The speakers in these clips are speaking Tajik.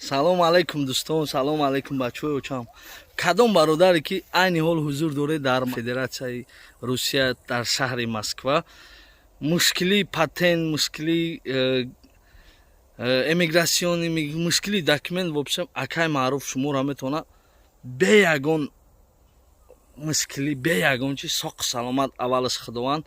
Салом алейкум, дӯстон, салом алейкум, бачаҳои очам. Кадом бародаре ки айни ҳол ҳузур доред дар Федератсияи Русия, дар шаҳри Москва, мушкили патент, мушкили эмиграционный, мушкили документ, вообщем, акай Маъруф шуморо метавонад бе ягон мушкилӣ, бе ягон чи, соқ саломат, аввалаш Худованд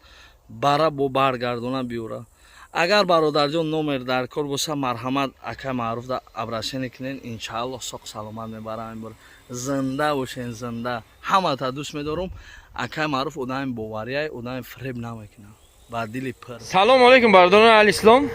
бара бо баргардона биёра. Агар, бародарҷон, номер дар кор боша, марҳамат, акай Маъруф да обращение кунен, иншааллоҳ, соқ саломат мебарам. Бор зинда бошен, зинда. Ҳамата дӯст медорум. Акай Маъруф одами боварияй, одами фиреб намекунад, ба дили пир. Салом алейкум, бародарони аҳли ислом.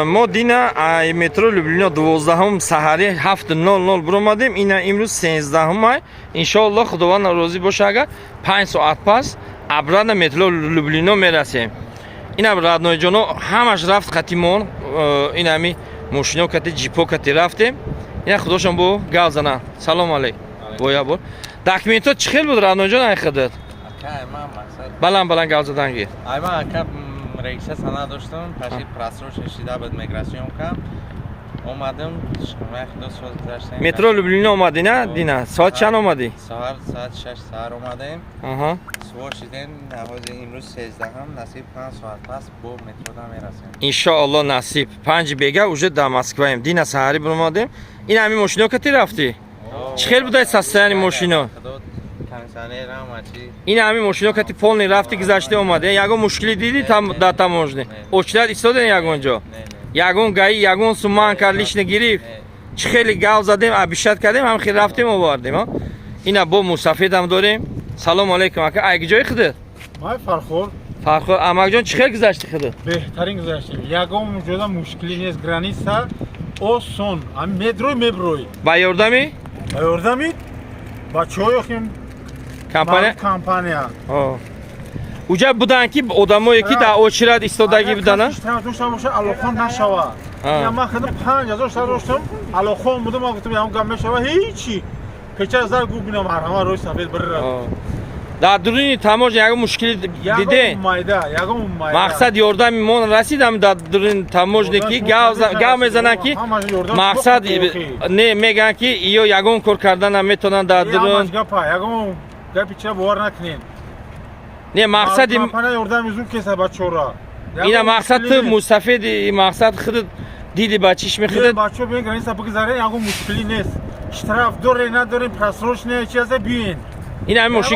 Мо дина ай метро Люблино 12-ум саҳари 7:00 биромадем. Ина имрӯз 13 май. Иншоаллоҳ, Худованд розӣ боша, агар 5 соат пас обратно метро Люблино мерасем. Ина роднойҷоно ҳамаш рафт қатимон. Ин ҳами мошино кати, ҷипо кати рафтем. Ина худошон бо гав зананд. Салом алейк. Боя бор. Документҳо чӣ хел буд, роднойҷон, ай худат? Акай, ман мақсад Баланд баланд гав задан гир. Ай ман, ака, регистрация надоштам, паши просрочен шида буд миграционка. Омадам, шумай 2 сол гузаштем. Метро Люблино омадӣ, на? Дина соат чанд омадӣ? Саҳар соат 6 саҳар омадем. Сувор шидем, ҳозир имрӯз 13-ҳам, насиб, 5 соат пас бо метрода мерасем. Иншоалло, насиб, 5 бега уже дар Москваем. Дина саҳарӣ биромадем. Ин ҳами мошино кати рафтӣ? Чӣ хел будай состояние мошино? Худо, кондиционер, ҳама чи. Ин ҳами мошино кати полный рафти, гузаште, омаде. Ягон мушкилӣ дидӣ там дар таможня? Очередь истоден ягон ҷо? Не, не. Ягон ГАИ ягон сумман кард, лишний гирифт? Не. Чӣ хеле гав задем, обещать кардем, ҳам хел рафтем, овардем. Ина бо мусафедам дорем. Салом алейкум, ака. Ай ҷои худат? Май Фархор. Фархор. Амакҷон, чӣ хел гузашти худат? Беҳтарин гузаштем, ягон ҷода мушкилӣ нест, граница осон, ҳами медрой, меброй. Ба ёрдами? Ба ёрдами бачаҳои хим. Компания. Компания. Уҷа буданд ки одамое ки дар очередь истодагӣ буданд. Штраф дошта боша, алохон нашава. Я ман худам 5000 штраф доштам, алохон будам. Ман гуфтам, ягон гап мешава, ҳичи печа зар гу бинам, марҳама, рӯи сафед бирра. Дар дуруни таможня ягон мушкилӣ дидем? Майда, ягон майда. Мақсад, ёрдами мо расидам дар дуруни таможня, ки гав мезананд, ки мақсад не мегӯянд, ки ё ягон кор кардан наметавонанд дар дурун. Гапа, ягон гапи чира бовар накунед. Не, мақсади компания ёрдами зуд кеса бачора. Ина мақсад, ту мусафеди, мақсад, худат диди ба чишми худат. Бачо, биен, граница бигзарен, ягон мушкилӣ нест. Штраф доре, надорем, просроченный чи аста, биен. Ин ҳами мошин.